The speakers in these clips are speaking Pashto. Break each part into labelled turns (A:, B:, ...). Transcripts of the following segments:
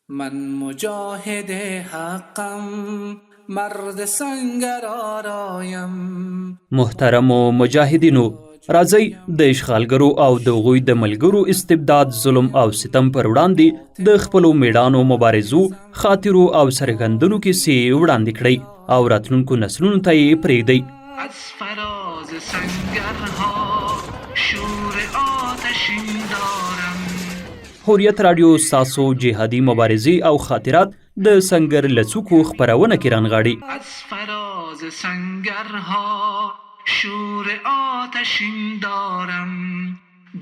A: من مجاهد حقم، مرد سنگر آرایم.
B: محترمو مجاهدینو، راځئ د اشغالګرو او د هغوی د ملګرو استبداد، ظلم او ستم پر وړاندې د خپلو میړانو، مبارزو، خاطرو او سرښندنو کیسې وړاندې کړئ او راتلونکو نسلونو ته یې پرېږدئ.
A: از فراز سنگرها شور آتشین دارم.
B: حریت راډیو ستاسو جهادي مبارزې او خاطرات د سنګر له څوکو خپرونه کې رانغاړي.
A: از فراز سنگرها شور آتشین دارم،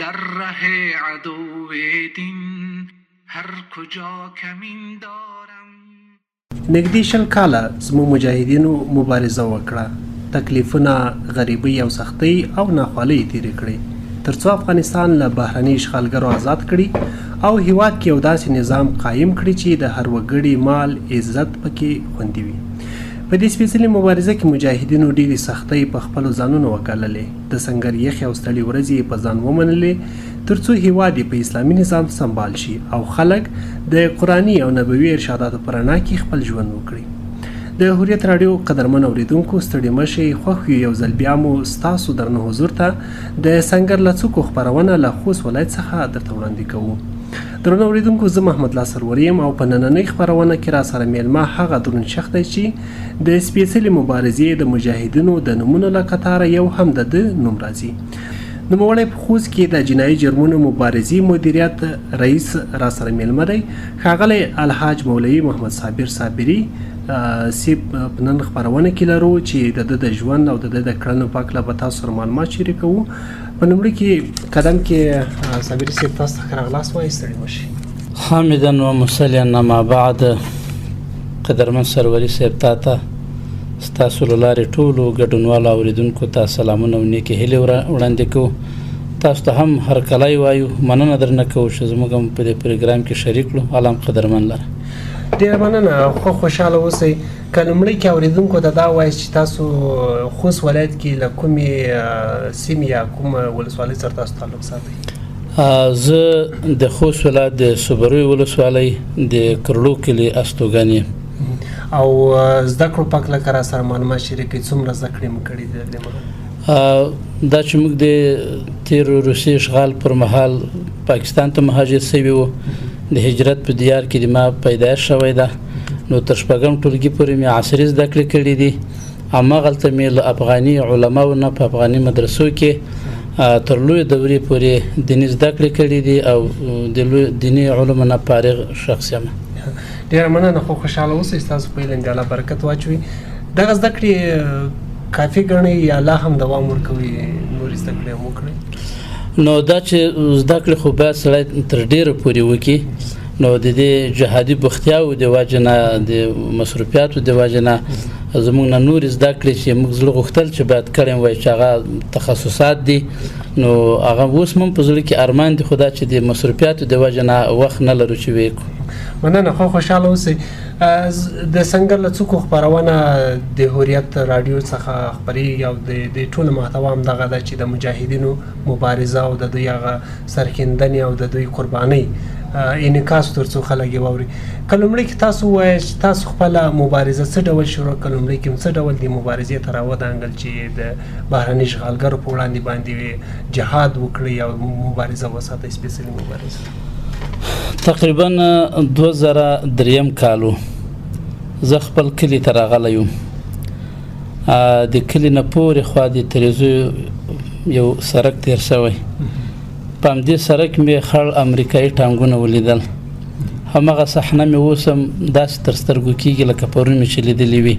A: در ره عدو دین هر کجا کمین دارم.
C: نږدې 20 کاله زموږ مجاهدینو مبارزه وکړه، تکلیفونه، غریبۍ او سختۍ او ناخوالۍ یې تېرې کړې، ترڅو افغانستان له بهرني اشغالګرو آزاد کړي او هیواد کې یو داسې نظام قایم کړي چې د هر وګړي مال، عزت پکې خوندي وي. په دې سپېڅلې مبارزه کې مجاهدینو ډېرې سختۍ په خپلو ځانونو وګاللې، د سنګر یخې او ستړې ورځې یې په ځان ومنلې، ترڅو هیواد یې په اسلامي نظام سمبال شي او خلک د قرآني او نبوي ارشاداتو په رڼا کې خپل ژوند وکړي. د حریت راډیو قدرمن اوریدونکو، ستړي مه شئ، خوښ یو یو ځل بیا مو ستاسو درنو حضور ته د سنګر له څوکو خپرونه له خوست ولایت څخه درته وړاندې کوو. درنو اوریدونکو، زه محمد الله سروري یم او په نننۍ خپرونه کې را سره میلمه هغه دروند شخص دی چې د سپېڅلې مبارزې د مجاهدینو د نومونو له کتاره یو هم د ده نوم راځي. نوموړی په خوست کې د جنایي جرمونو مبارزې مدیریت رئیس را سره میلمه دی، ښاغلی الحاج مولوي محمد صابر صابري صیب په نن خپرونه کې لرو چې د ده د ژوند او د ده د کړنو په هکله به تاسو سره معلومات شریکوو. په لومړي کې قدم کې صابري صیب تاسو ته ښه راغلاست وایي، ستړي مه شئ.
D: حامدا و مصلیا ما بعد. قدرمن سروري صیب، تا ته ستاسو له لارې ټولو ګډونوالو اورېدونکو ته سلامونه او نیکې هیلې وړاندې کوو. تاسو ته هم هرکلی وایو، مننه درنه کوو چې زموږ هم په دې پروګرام کې شریک کړو. الله هم قدرمن لره.
C: ډېره مننه، خو خوشحاله اوسئ. که لومړی کې اورېدونکو ته دا وایي چې تاسو خوست ولایت کې له کومې سیمې یا کومه ولسوالۍ سره تاسو تعلق ساتئ؟
D: زه د خوست ولایت د صبریو ولسوالۍ د کرړو کلي استوګن یم.
C: او زده کړو په هکله که را سره معلومات شریک کړئ، څومره زده کړې مو کړې دي د دې مهال؟
D: دا چې موږ د تېر روسي اشغال پر مهال پاکستان ته مهاجر شوي وو، د هجرت په دیار کې د ما پیدایښت شوی ده، نو تر شپږم ټولګي پورې مې عصري زده کړې کړې دي. هماغلته مې له افغاني علماو نه په افغاني مدرسو کې تر لویې دورې پورې دیني زده کړې کړې دي او د لوی دیني علومو نه فارغ شخص یم.
C: ډېره مننه، خو خوشحاله اوسئ، ستاسو په علم دې الله برکت واچوي. دغه زده کړې کافي ګڼئ یا لا هم دوام ورکوي، نورې زده کړې هم وکړئ؟
D: نو دا چې زده کړې خو باید سړی تر ډېره پورې وکړي، نو د دې جهادي بوختیاوو د وجې نه، د مصروفیاتو د وجې نه زموږ نه نورې زده کړې چې موږ زړه غوښتل چې باید کړې وای چې هغه تخصصات دي، نو هغه اوس هم په زړه کې ارمان دي، خو دا چې د مصروفیاتو د وجې نه وخت نه لرو چې ویې کړو.
C: مننه، خو خوشحاله اوسئ. د سنګر له څوکو خپرونه د حریت راډیو څخه خپرېږي او د دې ټولو محتوا هم دغه ده چې د مجاهدینو مبارزه او د دوی هغه سرښندنې او د دوی قربانۍ انعکاس تر څو خلک یې واوري. که لومړی کې تاسو ووایئ چې تاسو خپله مبارزه څه ډول شروع کړه، لومړی کې هم څه ډول دې مبارزې ته راودانګل چې د بهرني اشغالګرو په وړاندې باندې جهاد وکړئ او مبارزه وساتئ، سپېڅلې مبارزه؟
D: تقریبا 2003 کال و، زه خپل کلي ته راغلی وم. د کلي نه پورې خوا د تریزو یو سړک تېر شوی، په همدې سړک مې خړ امریکایي ټانګونه ولیدل. هماغه صحنه مې اوس هم داسې تر سترګو کېږي لکه پرون مې چې لیدلې وي.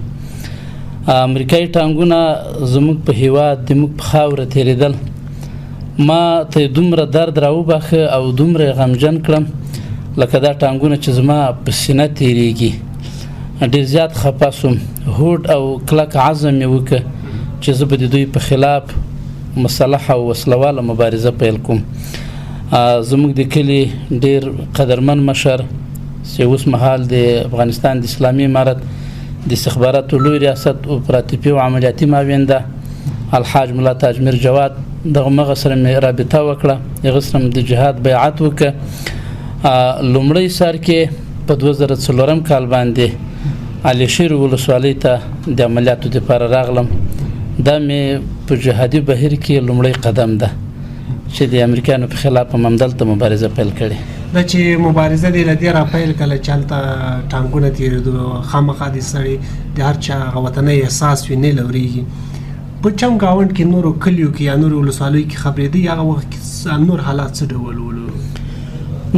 D: امریکایي ټانګونه زموږ په هیواد، زموږ په خاوره تېرېدل. ما ته یې دومره درد راوباښه او دومره یې غمجن کړم لکه دا ټانګونه چې زما په سینه تېرېږي. ډېر زیات خفه شوم، هوډ او کلک عزم مې وکړ چې زه به د دوی په خلاف مسلح او وسلواله مبارزه پیل کوم. زموږ د کلي ډېر قدرمن مشر چې اوس مهال د افغانستان د اسلامي امارت د استخباراتو لوی ریاست اپراتیفي او عملیاتي معاون ده، الحاج ملا تاجمیر جواد، دغه مغه سره مې رابطه وکړه، هغه سره مې د جهاد بیعت وکړ. لومړی سر کې په 2004 کال باندې علیشیر ولسوالۍ ته د عملیاتو لپاره راغلم. دا مې په جهادي بهیر کې لومړی قدم ده چې د امریکایانو په خلاف هم همدلته مبارزه پیل کړې.
C: دا چې مبارزه دې له دې را پیل کړه چې هلته ټانکونه تېرېدو، خامخا دې سړی د هر چا هغه وطنی احساس وي، نه لورېږي. په چم ګاونډ کې نورو کلیو کې یا نورو ولسوالیو کې خبرېدی، هغه وخت کې نور حالات څه ډول ولو؟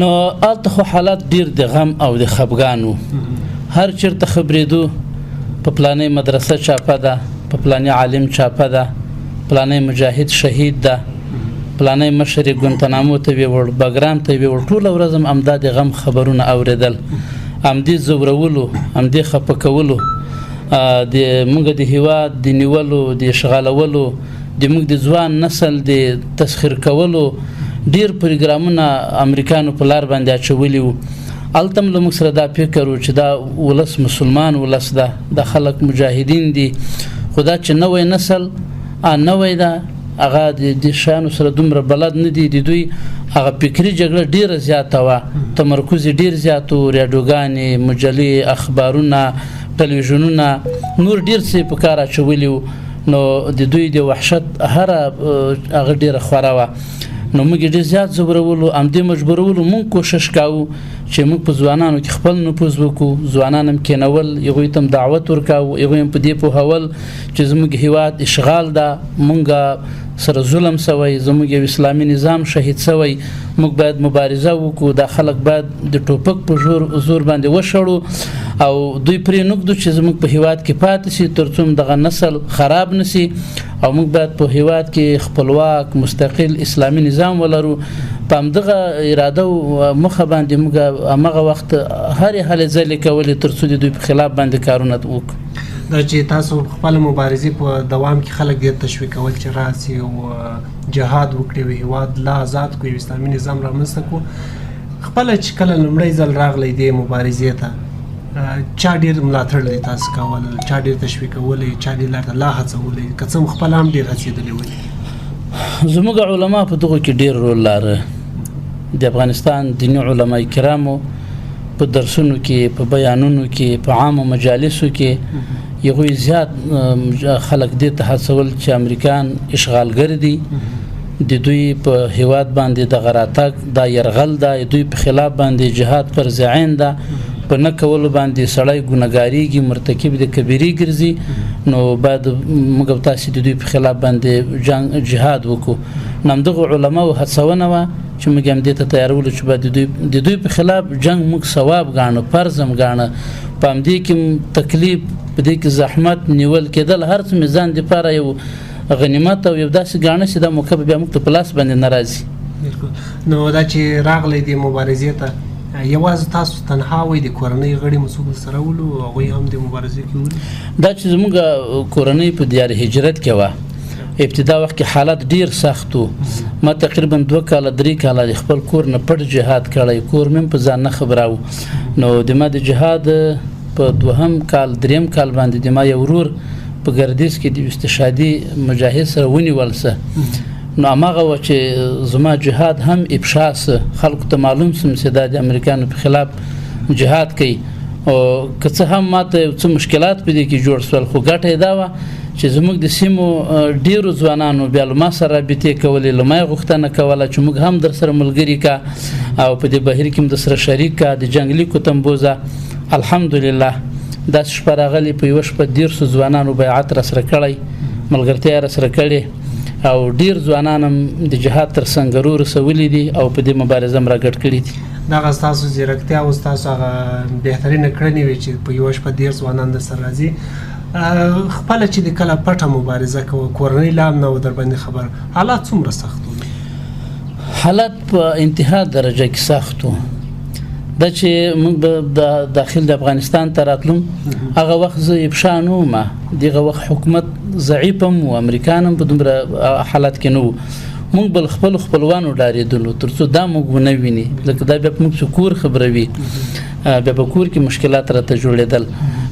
D: نو هلته خو حالات ډېر د غم او د خفګان وو. هر چېرته خبرېدو په پلانۍ مدرسه چاپه ده، په پلاني عالم چاپه ده، پلانۍ مجاهد شهید ده، پلانۍ مشر یې ګونتنامو ته ویوړ، بګرام ته ویوړ. ټوله ورځ هم همدا د غم خبرونه اورېدل، همدې ځورولو، همدې خفه کولو، د موږ د هیواد د نیولو، د اشغالولو، د موږ د ځوان نسل د تسخیر کولو ډېر پروګرامونه امریکانو په لار باندې اچولي وو. هلته هم له موږ سره دا فکر و چې دا ولس مسلمان ولس ده، دا خلک مجاهدین دي، خو دا چې نوی نسل نوی ده، هغه د دې شیانو سره دومره بلد نه دي. د دوی هغه فکري جګړه ډېره زیاته وه، تمرکز یې ډېر زیات و، راډیوګانې، مجلې، اخبارونه، ټلویزیونونه، نور ډېر څه یې په کار اچولي وو. نو د دوی د وحشت هره هغه ډېره خوره وه. نو موږ یې ډېر زیات ځورولو، همدې مجبورولو. موږ کوشش کاوه چې موږ په ځوانانو کې خپل نفوذ وکړو، ځوانان هم کېنول، هغوی ته هم دعوت ورکاوه، هغوی هم په دې پوهول چې زموږ هیواد اشغال ده، موږ سره ظلم سوی، زموږ یو اسلامي نظام شهید سوی، موږ باید مبارزه وکړو، دا خلک باید د ټوپک په زور باندې وشړو او دوی پرې نه ږدو چې زموږ په هیواد کې پاتې شي تر څو دغه نسل خراب نه شي، او موږ باید په هیواد کې خپلواک مستقل اسلامي نظام ولرو. په همدغه اراده او مخه باندې موږ همغه وخت هرې هلې ځلې کولې تر څو د دوی په خلاف باندې کارونه وکړو.
C: دا چې تاسو خپل مبارزې په دوام کې خلک ډېر تشویقول چې راسي او جهاد وکړي او هیواد لا آزاد کړو، یو اسلامي نظام رامنځته کړو، خپله چې کله لومړی ځل راغلی دې مبارزې ته، چا ډېر ملاتړ دی تاسو کول، چا ډېر تشویقولی، چا دې لار ته لا هڅولی، که څه هم خپله هم ډېر هڅېدلی وئ؟
D: زموږ علما په دغو کې ډېر رول لاره. د افغانستان دیني علما کرامو په درسونو کې، په بیانونو کې، په عامو مجالسو کې هغوی زیات خلک دې ته هڅول چې امریکان اشغالګر دي، د دوی په هیواد باندې دغه راتګ دا یرغل ده، د دوی په خلاف باندې جهاد فرض عین ده، په نه کولو باندې سړی ګناهګاریږي، مرتکب د کبیرې ګرځي، نو باید موږ او تاسې د دوی په خلاف باندې جنګ جهاد وکړو. نو همدغو علماو هڅونه وه چې موږ هم دې ته تیارولو چې باید د دوی په خلاف جنګ موږ ثواب ګاڼه، فرض هم ګاڼه. په همدې کې تکلیف، په دې کې زحمت نیول کېدل، هر څه مې ځان دپاره یو غنیمت او یو داسې ګاڼه چې دا موقع به بیا موږ ته په لاس باندې نه راځي.
C: بالکل. نو دا چې راغلی دې مبارزې ته، یوازې تاسو تنها وئ، د کورنۍ غړي مو څوک سره ولو، هغوی هم د مبارزې کې ولو؟
D: دا چې زموږ کورنۍ په دیار هجرت کې وه، ابتدا وخت کې حالت ډیر سخت و. ما تقریبا 2 کاله 3 کاله د خپل کور نه پټ جهاد کړی، کور مې هم په ځان نه خبراو. نو د ما د جهاد په دوهم کال دریم کال باندې د ما یو ورور په ګردیز کې د استشهادي مجاهد سره ونیول سه. نو هماغه وه چې زما جهاد هم افشا سه، خلکو ته معلوم سم چې دا د امریکانو په خلاف جهاد کوي. او که څه هم ما ته یو څه مشکلات په دې کې جوړ سول، خو ګټه یې دا وه چې زموږ د سیمو ډېرو ځوانانو بیا له ما سره رابطې کولې، له ما یې غوښتنه کوله چې موږ هم در سره ملګري کا او په دې بهیر کې هم در سره شریک کا، د جنګلي کوتم بوزه. الحمدلله داسې شپه راغلې، په یوه شپه 30 ځوانانو بیعت را سره کړی، ملګرتیا یې را سره کړې او ډېر ځوانان هم د جهاد تر سنګرو رسولي دي او په دې مبارزه هم راګډ کړي دي.
C: دغه ستاسو ځیرکتیا او ستاسو هغه بهترینه کړنې وې چې په یوه شپه 30 ځوانان در سره راځي. خپله چې د کله پټه مبارزه کوه، کورنۍ لا هم نه وه در باندې خبر، حالات څومره سخت وو؟
D: حالات په انتها درجه کې سخت وو. دا چې موږ به داخل د افغانستان ته راتلم، هغه وخت زه افشا نه وم، دغه وخت حکومت ضعیف هم و، امریکان هم په دومره حالت کې نه وو. موږ بل خپل خپلوانو ډارېدلو تر څو دا موږ ونه ویني، لکه دا بیا په موږ څه کور خبروي، بیا په کور کې مشکلات راته جوړېدل.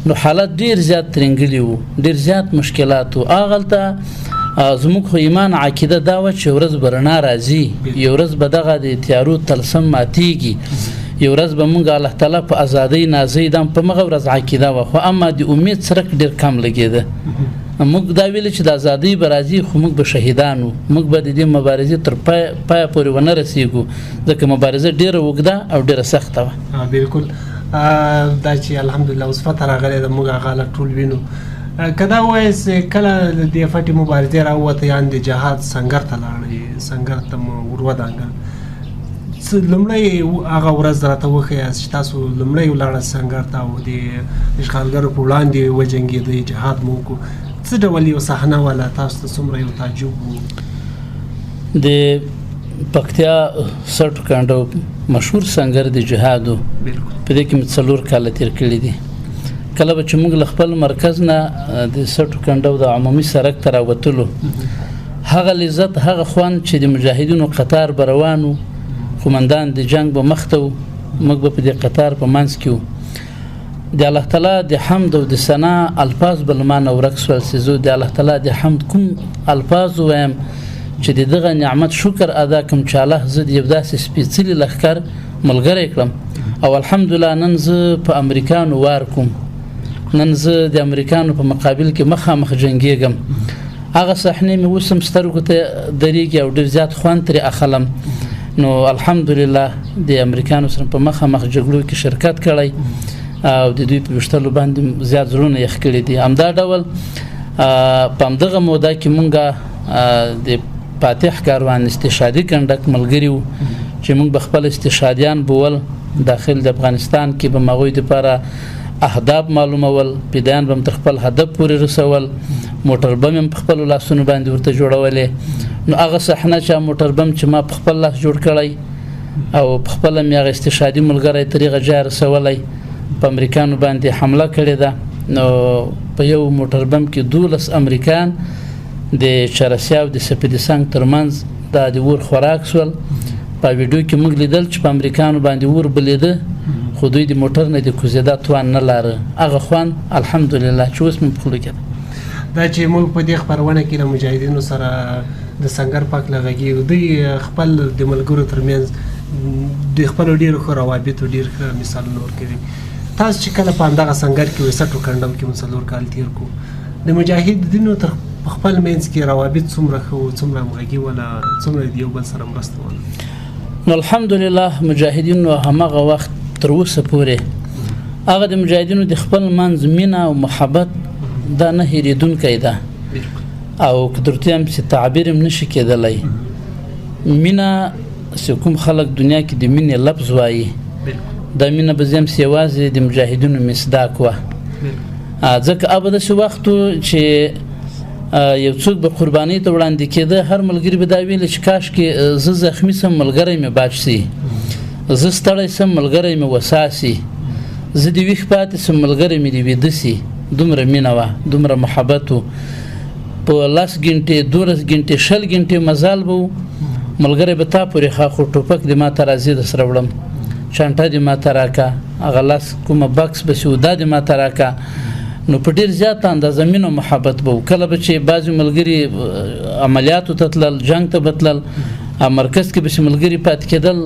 D: نو حالت ډېر زیات ترینګلي وو، ډېر زیات مشکلات وو. هغلته زموږ خو ایمان عقیده دا وه چې ورځ به رڼا راځي، یو ورځ به دغه د تیارو طلسم ماتېږي، یو ورځ به مونږ الله تعالی په ازادۍ نازوي، دا په مغه ورځ عقیده وه. خو اما د امید څرک ډېر کم لګېده. موږ دا ویل چې د ازادۍ به راځي، خو موږ به شهیدان وو، موږ به د دې مبارزې تر پایه پورې ونه رسېږو، ځکه مبارزه ډېره اوږده او ډېره سخته وه.
C: بالکل، دا چې الحمدلله اوس فتح راغلې ده، موږ هغه حالت ټول وینو. که دا ووایاست کله له دې فتې مبارزې راووته، یان د جهاد سنګر ته لاړئ، سنګر ته مو ور ودانګل، لومړی هغه ورځ راته وښیاست چې تاسو لومړی ولاړاست سنګر ته او د اشغالګرو په وړاندې وجنګېدئ، جهاد مو وکړو، څه ډول یو صحنه وه، تاسو ته څومره یو تعجب و؟
D: د پکتیا سټو کنډو مشهور سنګر د جهاد و، په دې کې مې 4 کاله تېر کړي دي. کله به چې موږ له خپل مرکز نه د سټو کنډو د عمومي سړک ته راوتلو، هغه لذت، هغه خوند چې د مجاهدینو قطار به روان و، قومندان د جنګ به مخته و، موږ به په دې قطار په منځ کې وو، د الله تعالی د حمد او د ثنا الفاظ به له ما نه ورک سول چې زه د الله تعالی د حمد کوم الفاظ ووایم چې د دغه نعمت شکر ادا کړم چې الله زه د یو داسې سپېڅلي لښکر ملګری کړم. او الحمدلله نن زه په امریکانو وار کوم، نن زه د امریکانو په مقابل کې مخامخ جنګېږم. هغه صحنې مې اوس هم سترګو ته درېږي او ډېر زیات خوند ترې اخلم. نو الحمدلله د امریکانو سره په مخامخ جګړو کې شرکت کړی او د دوی په ویشتلو باندې زیات زړونه یخ کړي دي. همدا ډول په همدغه موده کې مونږ د فاتح کاروان استشهادي کنډک ملګري وو چې مونږ به خپل استشهادیان بول داخل د افغانستان کې به هغوی دپاره اهداف معلومول، فدایان به تر خپل هدف پورې رسول، موټر بم هم په خپلو لاسونو باندې ورته جوړولې. نو هغه صحنه چې موټر بم چې ما په خپل لاس جوړ کړی او په خپله مې هغه استشهادي ملګری تر هغه ځایه رسولی، په امریکانو باندې حمله کړې ده. نو په یو موټر بم کې 12 امریکان د چرسیا او د سپیدې سنګ ترمنځ دا د اور خوراک سول. په ویډیو کې موږ لیدل چې په امریکانو باندې اور بلېده، خو دوی د موټر نه د کوزېدا توان نه لاره. هغه خوند الحمدلله چې اوس مې په خوله کې ده.
C: دا چې موږ په دې خپرونه کې له مجاهدینو سره د سنګر پاک له غږېږو، دوی خپل د ملګرو ترمنځ د خپلو ډېرو ښو روابطو ډېر ښه مثالونه ورکوي. تاسو چې کله په همدغه سنګر کې وئ، سټو کنډو کې مو 4 کاله تېر کړو، د مجاهدینو تر خپل منځ کې روابط څومره ښه وو، څومره همغږي وله، څومره د یو بل سره مرسته وله؟
D: نو الحمدلله مجاهدینو هماغه وخت تر اوسه پورې هغه د مجاهدینو د خپل منځ مینه او محبت دا نه هېرېدونکی ده او که درته هم چې تعبیر هم نشي کېدلی. مینه چې کوم خلک دنیا کې د مینې لفظ وایي، دا مینه به زه هم یوازې د مجاهدینو مصداق وه. ځکه هغه داسې وخت و چې یو څوک به قربانۍ ته وړاندې کېده، هر ملګري به دا ویل چې کاش کې زه زخمي سم ملګری مې بچ سي، زه ستړی سم ملګری مې وساسي، زه د ویښ پاتې سم ملګری مې د ویده سي. دومره مینه وه، دومره محبت و. په 10 ګنټې، 12 ګنټې، 20 ګنټې مزال به و، ملګری به تا پورې ښه، خو ټوپک دې ما ته راځي در سره وړم، چانټه دې ما ته راکه، هغه لاس کومه بکس به سي دا دې ما ته راکه. نو په ډېر زیاته اندازه مینه او محبت به و. کله به چې بعضې ملګري عملیاتو ته تلل، جنګ ته به تلل، مرکز کې به چې ملګري پاتې کېدل،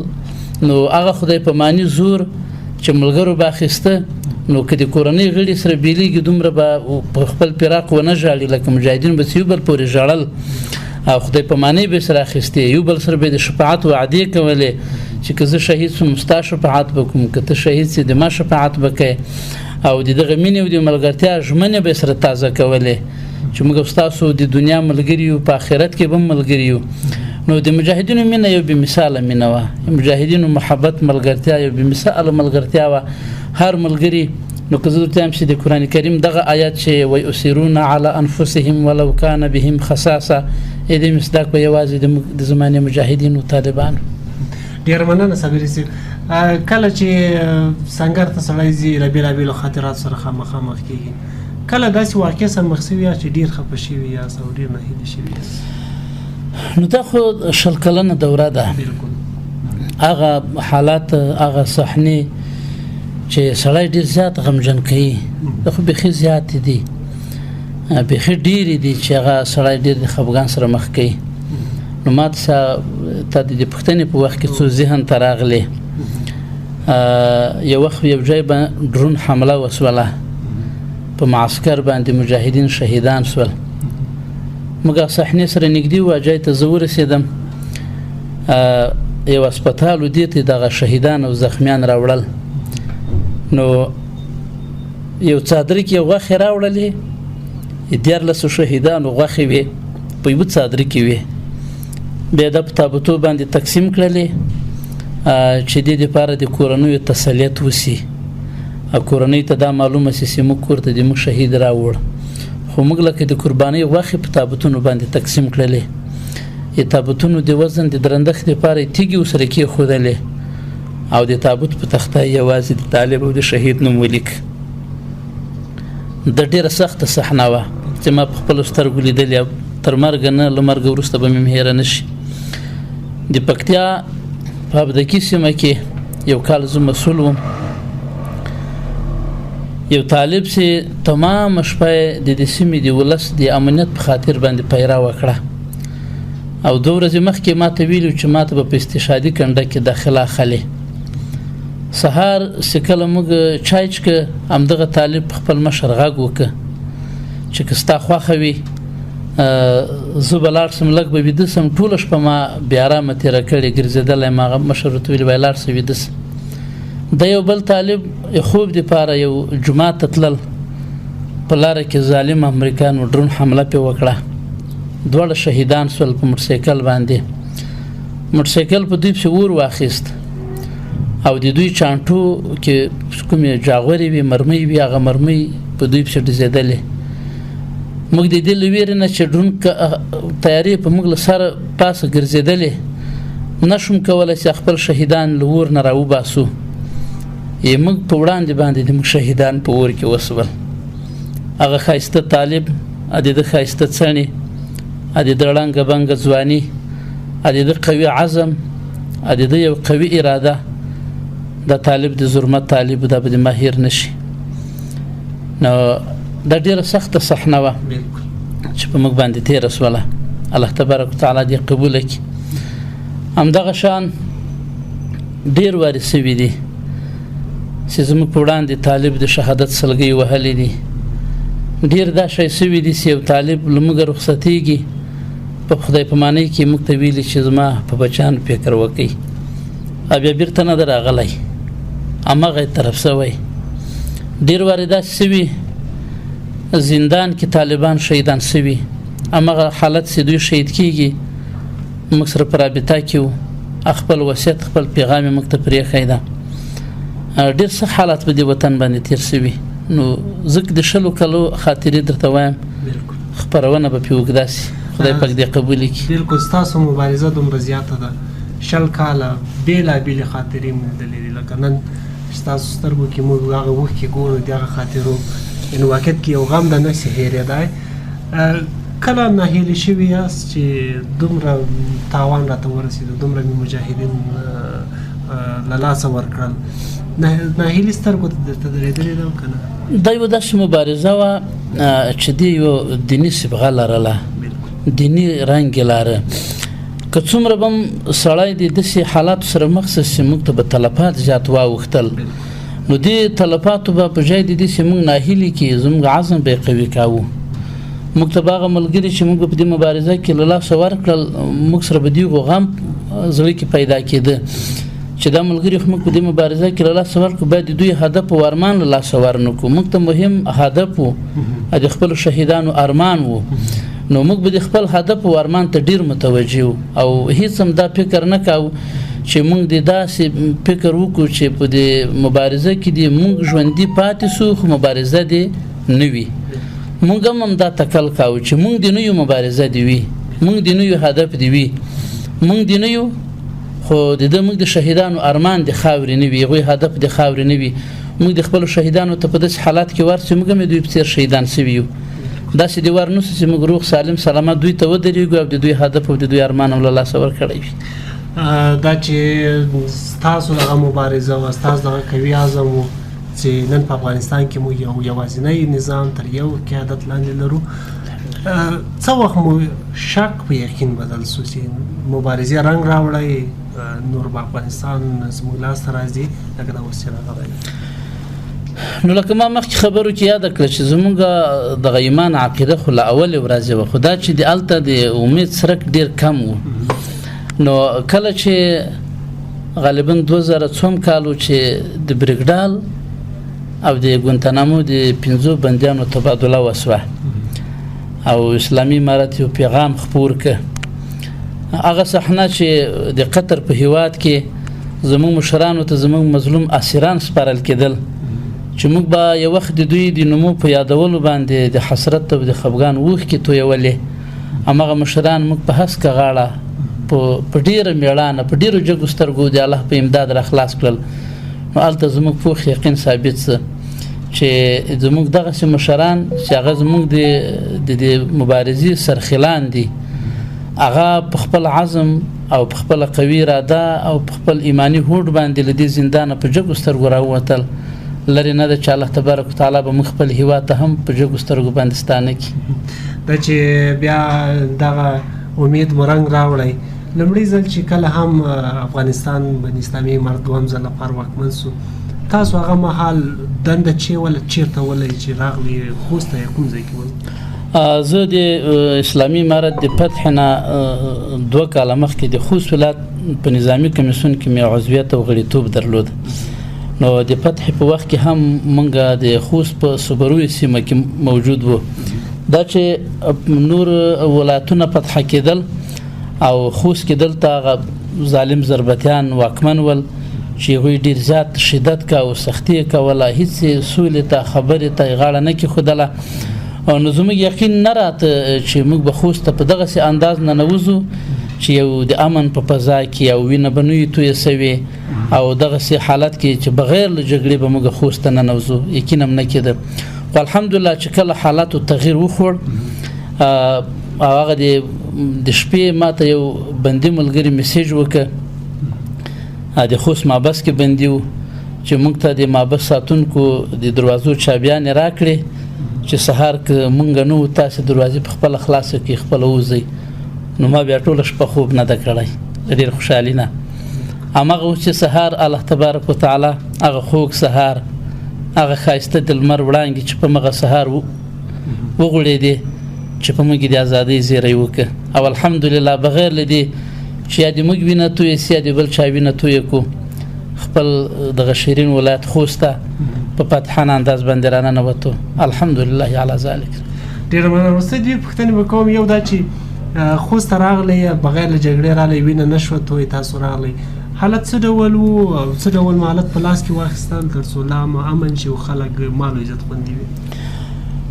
D: نو هغه خدای په معنی زور چې ملګرو به اخیسته، نو که د کورنۍ غړي سره بېلېږي دومره به په خپل فراق ونه ژاړي لکه مجاهدین به چې یو بل پورې ژړل او خدای په معنی به سره اخیستې، یو بل سره به د شفاعت وعدې کولې چې که زه شهید سوم ستا شفاعت به کوم، که ته شهید سې د ما شفاعت به کوې. او د دغه مینې او د ملګرتیا ژمنې به سره تازه کولې چې موږ ستاسو د دنیا ملګري یو، په آخرت کې به هم ملګري یو. نو د مجاهدینو مینه یو بې مثاله مینه وه، مجاهدینو محبت ملګرتیا یو بې مثاله ملګرتیا وه. هر ملګري نو که زه درته وایم چې د قرآن کریم دغه آیات چې ویؤثرون علی انفسهم ولو کان بهم خصاصه، دې مصداق به یوازې د زمانې مجاهدینو طالبانو.
C: ډېره مننه صابري صاحب. کله چې سنګر ته سړی ځي له بېلابېلو خاطراتو سره خامخا مخ کېږي، کله داسې واقع سره مخ شوي یاست چې ډېر خفه شوي یاست او ډېر ناهیلي شوي یاست؟
D: نو دا خو 20 کلنه دوره ده.
C: بالکل.
D: هغه حالات، هغه صحنې چې سړی ډېر زیات غمجن کوي، دا خو بیخي زیاتې دي، بیخي ډېرې دي چې هغه سړی ډېر د خفګان سره مخ کوي. نو ما ته ته د دې پوښتنې په وخت کې څو ذهن ته راغلې. یو وخت یو ځای به ډرون حمله وسوله، په معسکر باندې مجاهدین شهیدان شول. موږ صحنې سره نږدې وو، ځای ته زه ورسېدم. یو هسپتال و، دې ته دغه شهیدان او زخمیان راوړل. نو یو څادر کې غوښې راوړلې، 13 شهیدانو غوښې وې په یوه څادر کې وې، بیا د په تابوتو باندې تقسیم کړلې چې دې دپاره د کورنیو تسلیت وسي او کورنۍ ته دا معلومه سي چې موږ کور ته د موږ شهید راوړ. خو موږ لکه د قربانۍ غوښې په تابوتونو باندې تقسیم کړلې، د تابوتونو د وزن د درندښت دپاره یې تیږې ورسره کېښودلې او د تابوت په تخته یې یوازې د طالب او د شهید نوم ولیک. د ډېره سخته صحنه وه چې ما په خپلو سترګو لیدلې، تر مرګه نه، له مرګه وروسته به مې هېره نه شي. د پکتیا په ابدکي سیمه کې یو کال زه مسؤل وم. یو طالب چې تمامه شپه یې د دې سیمې د ولس د امنیت په خاطر باندې پیرا وکړه او 2 ورځې مخکې ما ته ویلي چې ما ته به په استشهادي کنډه کې داخله اخلي. سهار چې کله موږ چای څښه، همدغه طالب خپل مشر غږ وکړ چې که ستا خوښه وي زه به لاړ سم، لږ به ویده سم. ټوله شپه ما بې ارامه تېره کړې، ګرځېدلی یم. هغه مشر ورته ویلي وایي لاړ سه ویده سه. د یو بل طالب خوب دپاره یو جومات ته تلل، په لاره کې ظالم امریکانو ډرون حمله پرې وکړه، دواړه شهیدان سول په موټرسایکل باندې. موټرسایکل په دوی پسې اور واخیست او د دوی چانټو کې کومې جاغورې وې، مرمۍ وې، هغه مرمۍ په دوی پسې ډزېدلې. موږ د دې له وېرې نه چې ډرون طیارې په موږ له سره پاسه ګرځېدلې، نه شوم کولی چې خپل شهیدان له اور نه راوباسو. یې موږ په وړاندې باندې د موږ شهیدان په اور کې وسول. هغه ښایسته طالب، د ده ښایسته څڼې، د ده ړنګه بنګه ځواني، د ده قوي عزم، د ده یو قوي اراده، دا طالب د زرمت طالب، دا به د ما هېر نه شي. نو دا ډېره سخته صحنه وه چې په موږ باندې تېره سوله. الله تبارک وتعالی دې قبوله کړي. همدغه شان ډېر وارې سوي دي چې زموږ په وړاندې طالب د شهادت سلګۍ وهلې دي. ډېر دا شی سوي دي چې یو طالب له موږ رخصتېږي، په خدای په معنی کې موږ ته ویلي چې زما په بچیانو فکر وکړئ، او بیا بیرته نه دی راغلی، هماغه یې طرف سوی. ډېر وارې داسې سوي زندان کې طالبان شهیدان سوي، هماغه حالت چې دوی شهید کیږي موږ سره په رابطه کې وو، خپل وصیت خپل پیغام یې موږ ته پرېښی ده. ډېر سخت حالات په دې وطن باندې تېر سوي. نو زه د 20 کلو خاطرې درته وایم، خپرونه به پرې اوږده سي، خدای پاک دې قبول کړي.
C: بالکل، ستاسو مبارزه دومره زیاته ده، 20 کاله بېلابېلې خاطرې مو لیدلې دي. لکه نن ستاسو سترګو کې موږ هغه اوښکې ګورو، د هغه خاطرو یعنې واقعیت کې یو غم ده نه سي هېرېدای. کله ناهیلي شوي یاست چې دومره تاوان راته ورسېدو، دومره مې مجاهدین له لاسه ورکړل، ناهیلي سترګو ته درته درېدلې ده که نه؟
D: دا یوه داسې مبارزه وه چې دې یو دیني صبغه لرله، دیني رنګ یې لاره. که څومره به هم سړی د داسې حالاتو سره مخ سي چې موږ ته به تلفات زیات واوښتل، نو دې تلفاتو به په ځای د دې چې موږ ناهیلي کړي، زموږ عزم به یې قوي کاوه. موږ ته به هغه ملګري چې موږ په دې مبارزه کې له لاسه ورکړل، موږ سره به دې غم زړه کې پیدا کېده چې دا ملګري خو موږ په دې مبارزه کې له لاسه ورکړو، باید د دوی هدف او ارمان له لاسه ورنکړو. موږ ته مهم هدف و، د خپلو شهیدانو ارمان و، نو موږ به د خپل هدف او ارمان ته ډېر متوجه وو او هیڅ هم دا فکر نه کاوه چې موږ دې داسې فکر وکړو چې په دې مبارزه کې دې موږ ژوندي پاتې سو، خو مبارزه دې نه وي. موږ هم دا تکل کاوه چې موږ دې نه یو، مبارزه دې وي، موږ دې نه یو، هدف دې وي، موږ دې نه یو، خو د ده موږ د شهیدانو ارمان د خاورې نه وي، هغوی هدف د خاورې نه وي. موږ د خپلو شهیدانو ته په داسې حالت کې ورسو موږ هم د دوی په څېر شهیدان سوي یو. داسې دې ور نه سو چې موږ روغ سالم سلامت دوی ته ودرېږو او د دوی هدف او د دوی ارمان هم له لاسه ورکړی وي.
C: دا چې ستاسو دغه مبارزه وه، ستاسو دغه قوي عزم و چې نن په افغانستان کې موږ یو یوازینی نظام تر یو قیادت لاندې لرو، څه وخت مو شک په یقین بدل سو چې مبارزې رنګ راوړی، نور به افغانستان زموږ لاس ته راځي لکه دا اوس چې راغلی؟
D: نو لکه ما مخکې خبرو کې یاده کړه چې زموږ دغه ایمان عقیده خو له اولې ورځې وه، خو دا چې د هلته د امید څرک ډېر کم و. نو کله چې غالبا 2000 کال و چې د برګډال او د ګوانتانامو د 5 بندیانو تبادله وسوه او اسلامي امارت یو پیغام خپور کړ، هغه صحنه چې د قطر په هیواد کې زموږ مشرانو ته زموږ مظلوم اسیران سپارل کېدل، چې موږ به یو وخت د دوی د نومو په یادولو باندې د حسرت او د خفګان اوښکې تویولې، هماغه مشران موږ په هسکه غاړه په ډېره مېړانه په ډېرو جګو سترګو د الله په امداد را خلاص کړل. نو هلته زموږ پوخ یقین ثابت سو چې زموږ دغسې مشران چې هغه زموږ د دې مبارزې سرخیلان دي، هغه په خپل عزم او په خپل قوي اراده او په خپل ایماني هوډ باندې له دې زندانه په جګو سترګو راووتل. لرې نه ده چې الله تبارک وتعالی به موږ خپل هیواد ته هم په جګو سترګو باندې ستانه کړي.
C: دا چې بیا دغه امید مو رنګ راوړی، لومړی ځل چې کله هم افغانستان باندې اسلامي امارت دوهم ځل لپاره واکمن سو، تاسو هغه مهال دنده چې وله چېرته ولئ چې راغلي خوست ته یا کوم ځای کې ول؟
D: زه د اسلامي امارت د فتح نه 2 کاله مخکې د خوست ولایت په نظامي کمیسیون کې مې عضویت او غړیتوب درلود. نو د فتح په وخت کې هم مونږ د خوست په صبروي سیمه کې موجود وو. دا چې نور ولایتونه فتح کېدل او خوست کې دلته هغه ظالم ضربتیان واکمن ول چې هغوی ډېر زیات شدت کاوه، سختي یې کوله، هیڅ یې سولې ته خبرې ته یې غاړه نه کېښودله. نو زموږ یقین نه راته چې موږ به خوست ته په دغسې انداز ننوځو چې یو د امن په فضا کې او وینه به نه وي تویه سوې او دغسې حالت کې چې بغیر له جګړې به موږ خوست ته ننوځو، یقین هم نه کېده. خو الحمدلله چې کله حالاتو تغییر وخوړ، او هغه د شپې ما ته یو بندي ملګري میسج وکړ، د خوست محبس کې بندي و، چې موږ ته د محبس ساتونکو د دروازو چابیانې راکړې چې سهار که مونږ نه وو تاسې دروازې په خپله خلاصې کړئ، خپله ووځئ. نو ما بیا ټوله شپه خوب نه ده کړی د ډېر خوشحالي نه. هماغه اوس چې سهار الله تبارک وتعالی هغه خوږ سهار، هغه ښایسته د لمر وړانګې چې په مغه سهار وغوړېدې چې په موږ د ازادۍ زیری وکړ. او الحمدلله بغیر له دې چې یا د موږ وینه تویه سي یا د بل چا وینه تویه کړو، خپل دغه شیرین ولایت خوست ته په فتحانه انداز باندې راننوتو. الحمدلله علی ذلک.
C: ډېره مننه. وروستۍ دوې پوښتنې به کوم. یو دا چې خوست ته راغلی، بغیر له جګړې راغلی، وینه نه شوه توی، تاسو راغلی، حالت څه ډول و او څه ډول مو حالت په لاس کې واخیستل تر څو لا مو امن شي او خلک مال او عزت خوندي وي؟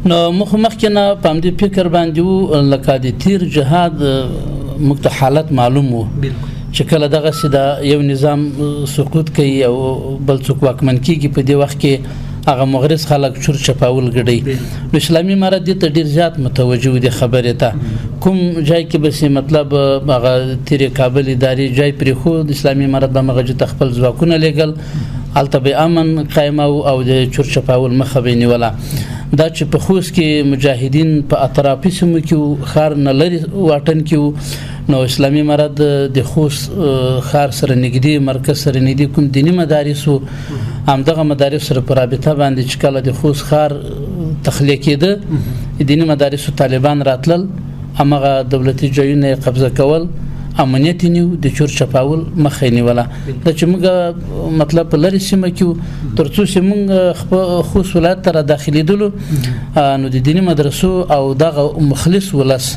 D: نو موږ خو مخکې نه په همدې فکر باندې وو، لکه د تیر جهاد موږ ته حالت معلوم و چې کله دغسې د یو نظام سقوط کوي او بل څوک واکمن کېږي، په دې وخت کې هغه مغرض خلک چور چپاول ګډوي. نو اسلامي امارت دې ته ډېر زیات متوجه و دې خبرې ته. کوم ځای کې به چې مطلب هغه تېرې کابل ادارې ځای پرېښود، اسلامي امارت به همغه ځای ته خپل ځواکونه لېږل، هلته به امن قایمه او د چور چپاول مخه به یې نیوله. دا چې په خوست کې مجاهدین په اطرافي سیمو کې وو، ښار نه لرې واټن کې وو، نو اسلامي امارت د خوست ښار سره نږدې، مرکز سره نږدې کوم دیني مدارس وو، همدغه مدارس سره په رابطه باندې چې کله د خوست ښار تخلیه کېده، دیني مدارسو طالبان راتلل، هماغه دولتي ځایونه یې قبضه کول، امنیت یې نیو، د چور چپاول مخه یې نیوله. دا چې موږ مطلب په لرې سیمه کې وو، تر څو چې موږ خپل خوست ولایت ته را داخلېدلو، نو د دیني مدرسو او دغه مخلص ولس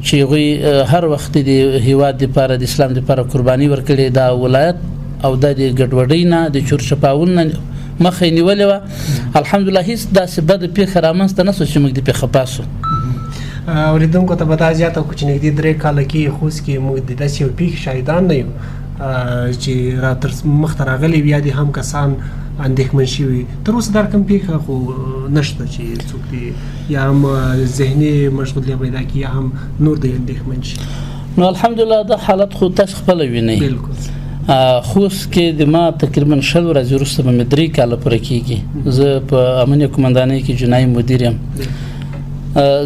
D: چې هغوی هر وخت د هیواد دپاره، د اسلام دپاره قرباني ورکړې، دا ولایت او دا د ګډوډۍ نه، د چور چپاول نه مخه یې نیولې وه. الحمدلله هیڅ داسې بده پېښه رامنځته نه شوه چې موږ دې پرې خفه شو.
C: اورېدونکو ته به دا زیاته کړو چې نږدې 3 کاله کېږي خوست کې موږ د داسې یو پېښې شاهدان نه یو چې را تر مخته راغلي وي، یا دې هم کسان اندېښمن شوي. تر اوسه دا رقم پېښه خو نشته چې څوک دې یا هم ذهني مشغولتیا پیدا کړي یا هم نور دې اندېښمن شي.
D: نو الحمدلله دا حالت خو تاسو خپله وینئ. خوست کې د ما تقریبا 20 ورځې وروسته به مې 3 کاله پوره کېږي. زه په امنیه قومندانۍ کې جنایي مدیر یم.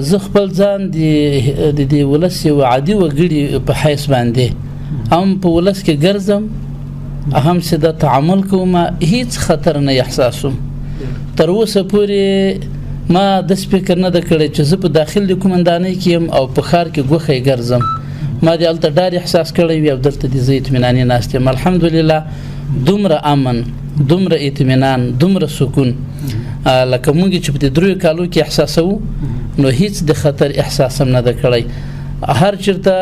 D: زه خپل ځان د د دې ولس یو عادي وګړي په حیث باندې هم په ولس کې ګرځم، هم چې د تعامل کوم، هیڅ خطر نه احساسوم. تر اوسه پورې ما د فکر نه د کړی چې زه په داخل د قومندانۍ کې یم او په ښار کې ګوښی ګرځم، ما د هلته ډار احساس کړی وي او دلته د زه اطمیناني ناست یم. الحمدلله دومره امن، دومره اطمینان، دومره سکون لکه مونږ چې په دې دریو کالو کې احساسوو، نو هیڅ د خطر احساس هم نه ده کړی. هر چیرته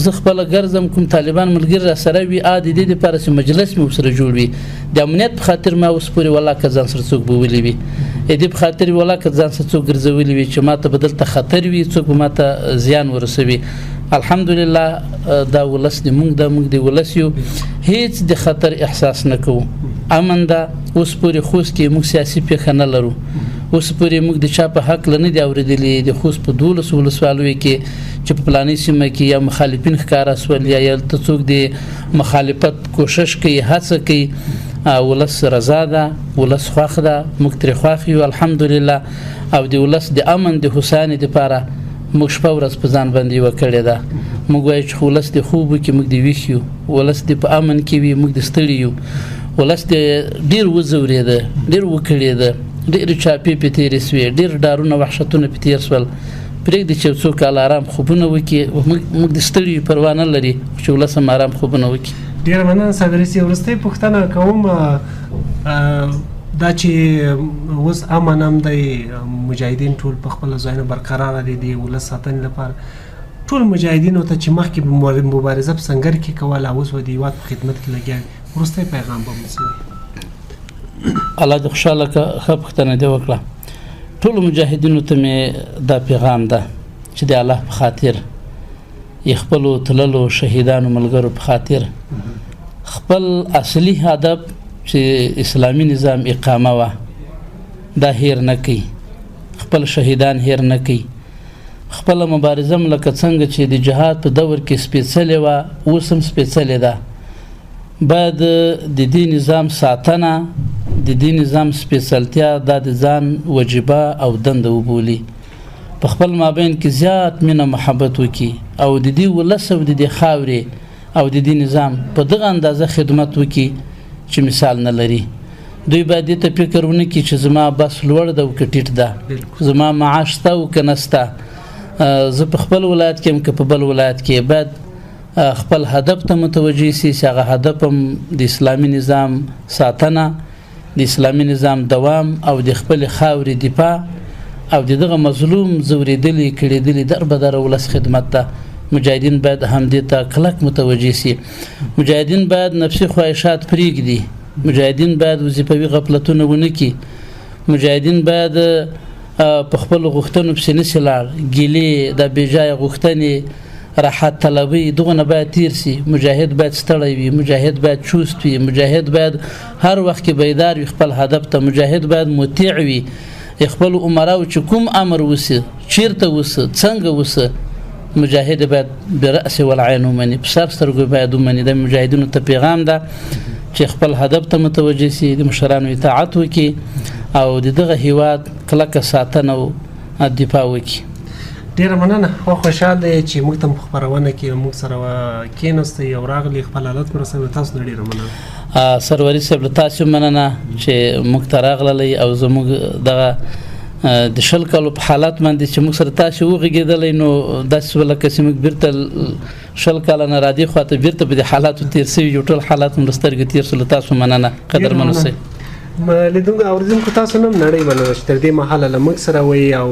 D: زه خپل ګرځم، کوم طالبان ملګري را سره وي، ا د دې لپاره چې مجلس مې سره جوړ وي، د امنیت په خاطر ما اوس پورې ولا که ځان سره څوک بولی وي، د دې په خاطر ولا که ځان سره څوک ګرځولي وي چې ماته به دلته خطر وي، څوک به ماته زیان ورسوي. الحمدلله دا ولس دی مونږ د مونږ دی ولس یو، هیڅ د خطر احساس نه کوو، امن ده. اوس پورې خوست کې موږ سیاسي پیښه نه لرو، اوس پورې موږ د چا په حق نه دی اورېدلي د خوست په 12 ولسوالیو کې چې په پلاني سیمه کې یا مخالفین ښکاره سول یا هلته څوک د مخالفت کوشش کوي، هڅه کوي. ولس رضا ده، ولس خوښ ده، موږ ترې خوښ یو الحمدلله. او د ولس د امن د هوساینې دپاره موږ شپه ورځ په ځان باندې یوه کړې ده. موږ وایو چې ولس د خوب وکړي، موږ د ویښ یو، ولس د په امن کې وي، موږ د ستړي یو. ولس د ډېر وځورېده، ډېر وکړېده، ډېرې چاپې پې تېرې سوې، ډېر ډارونه وحشتونه پې تېر سول. پرېږدي چې یو څو کاله ارام خوبونه وکړي، موږ د ستړي یو، پروا نه لري، خو چې ولس هم ارام خوبونه وکړي.
C: ډېره مننه صابري صاحب. وروستۍ پوښتنه کوم، دا چې اوس امن هم دی، مجاهدین ټول په خپل ځایونو برقراره دي، د ولس ساتنې لپاره ټول مجاهدینو ته چې مخکې مبارزه په سنګر کې کوله، اوس به د هېواد په خدمت کې لګیا وي، وروستی پیغام به مو څه وي؟
D: الله دې خوشحاله کړه، ښه پوښتنه دې وکړه. ټولو مجاهدینو ته مې دا پیغام ده چې د الله په خاطر، یې خپلو تللو شهیدانو ملګرو په خاطر، خپل اصلي هدف چې اسلامي نظام اقامه وه دا هیر نه کوي، خپل شهیدان هیر نه کوي، خپله مبارزه هم لکه څنګه چې د جهاد په دور کې سپېڅلې وه اوس هم سپېڅلې ده. باید د دې نظام ساتنه، د دې نظام سپېڅلتیا دا د ځان وجیبه او دنده وبولي، په خپل مابین کې زیات مینه محبت وکړي او د دې ولس او د دې خاورې او د دې نظام په دغه اندازه خدمت وکړي چې مثال نه لري. دوی باید دې ته فکر ونه کړي چې زما بس لوړ ده او که ټیټ ده، زما معاش شته او که نشته، زه په خپل ولایت کې یم که په بل ولایت کې. باید خپل هدف ته متوجه سي چې هغه هدف هم د اسلامي نظام ساتنه، د اسلامي نظام دوام او د خپل خاورې دفاع او د دغه مظلوم ځورېدلي کړېدلي در به در ولس خدمت ته. مجاهدین باید همدې ته کلک متوجه سي. مجاهدین باید نفسي خواهشات پرېږدي، مجاهدین باید وظیفوي غفلتونه ونه کړي، مجاهدین باید په خپلو غوښتنو پسې نه سي لاړ، ګیلې، دا بېځایه غوښتنې، راحت طلبي، دغه نه باید تیر سي. مجاهد باید ستړی وي، مجاهد باید چوست وي، مجاهد باید هر وخت کې بیدار وي خپل هدف ته، مجاهد باید مطیع وي خپل امراو چې کوم امر وسي، چیرته وسي، څنګه وسي، مجاهد باید برأس والعین ومني، په سر سترګو باید ومني. د مجاهدینو ته پیغام ده چې خپل هدف ته متوجه سي، د مشرانو اطاعت وکړي او د دغه هیواد کلکه ساتنه او دفاع وکړي.
C: ډېره مننه، خو خوشحال دی چې موږ ته په خپرونه کې موږ سره کېناستئ او راغلي خپل حالت مو رسوي. تاسو نه ډېره مننه.
D: سروري صاحب له تاسو مننه چې موږ ته راغللی او زموږ دغه د 20 کالو په حالت باندې چې موږ سره تاسو وغږېدلی، نو داسې وه لکه چې موږ بېرته 20 کاله نه را دې خوا ته بېرته په دې حالاتو تېر سوي یو، ټول حالات مو له سترګو تېر سو. له تاسو مننه، قدرمن اوسئ.
C: لیدونکو اورېدونکو تاسو نه هم نړۍ مننه چې تر دې مهاله له موږ سره وئ او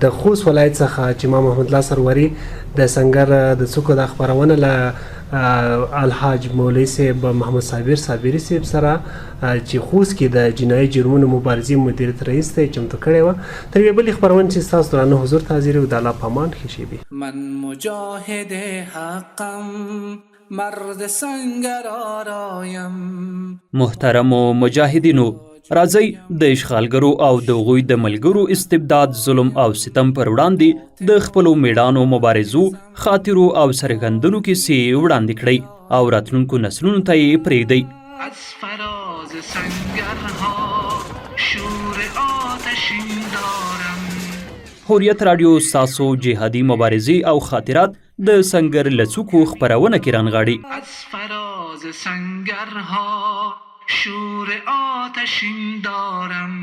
C: د خوست ولایت څخه چې ما محمد الله سروري د سنګر د څوکو دا خپرونه له الحاج مولوي صاحب محمد صابر صابري صاحب سره چې خوست کې د جنایي جرمونو مبارزې مدیریت رئیس دی چمتو کړې وه. تر یوې بلې خپرونې چې ستاسو درانه حضور ته حاضر یو، د الله په امان، ښې شېبې.
A: من مجاهد حقم مرد سنگر آرایم.
B: محترمو مجاهدینو، راځئ د اشغالګرو او د هغوی د ملګرو استبداد، ظلم او ستم پر وړاندې د خپلو میړانو مبارزو، خاطرو او سرښندنو کیسې وړاندې کړئ او راتلونکو نسلونو ته یې پرېږدئ.
A: از فراز سنگرها شور آتشین دارم.
B: حریت راډیو ستاسو جهادي مبارزې او خاطرات د سنګر له څوکو خپرونه کې رانغاړي.
A: از فراز سنگرها شور آتشین دارم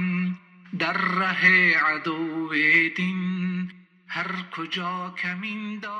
A: در ره عدو دین هر کجا کمین دارم.